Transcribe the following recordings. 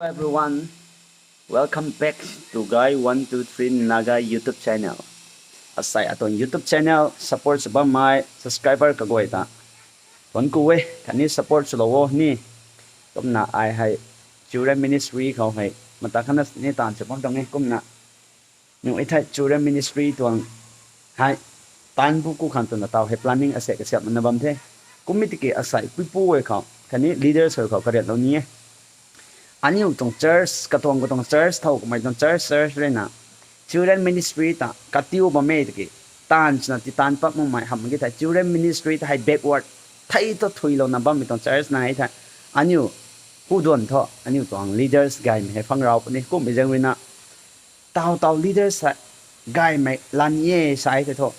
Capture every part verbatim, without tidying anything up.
Hello everyone, welcome back to Guy one two three Naga YouTube channel. Asei atuang YouTube channel support sw bammei subscriber kaguay ta thuanc ku e, khatni support swlou o ni. Kumna ai hei children ministry khou hei mata khatna ni taanv sw bam tuang e. Kumna aniu thei children ministry tuang hei taanv bu ku khang twna taw hei planning asei kasiamhna bam the. Kummei tiki asei puipu e khou khatni leaders khou kariatlou ni e. Aniu tuang church, katuang katuang church thow kamei tuang church church ruina children ministry ta katiu bam e tiki taanv swna ti taanv pat makmei hamh mak ge thei children ministry ta hei backward thei thu thuilouna bammei tuang church na e thei aniu hu duan thu aniu tuang leaders gaymei hei phang rau puni. Kummei zaeng ruina taw taw leaders hei gaymei lan e sa e thei thu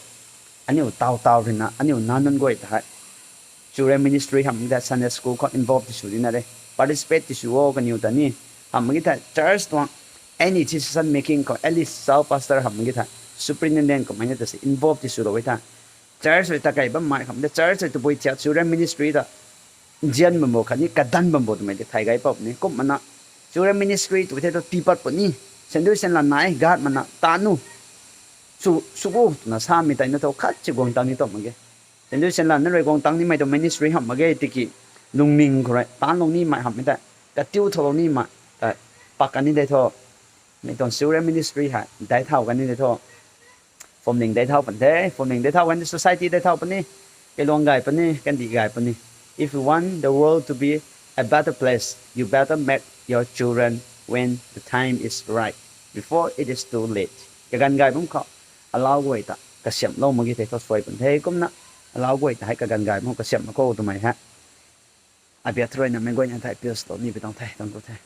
aniu taw taw ruina aniu nac nunc guay ta hei children ministry hamh mak ge thei Sunday school khou involve ti sw dina re, participate ti sw o kaniw ta ni. Hamh mak ge thei church tuang any decision making khou at least church pastor hamh mak ge thei superintendent kamei ni ta si involve ti swlou e thei church rui ta kei bammei hamh de church rui tabui thiak children ministry ta nzian bam bo khatni kadan bam bo twmei tei thay gay pat puni. Kumna children ministry tw the tu tii pat puni. Sandui sanlan nai gat mana ta nu sw sw o twna samei tei na thu khat si guang tang ni tw mak ge. Sandui sanlan na rui guang tang nimei tuang ministry hamh mak ge tiki lungning khou rui taanclou nimei hamhmei tei katiu thoulou nimei tei pak kan ni de thu. Mi tuang children ministry hei daic thau kan ni de thu. Phwamling daic thau pan the, phwamling daic thau kan ni society daic thau puni, kailuang gay puni, kandih gay puni. If you want the world to be a better place, you better make your children when the time is right, before it is too late. Kaganv gay bam khou alau guay ta kasiamhlou mak ge thei thu suai pan the. Kumna alau guay ta hei kaganv gay bam khou kasiamh mak kho twmei hei abiat ruina meic guayna thei appeal swlou ni pi tuang the, tuang ku the.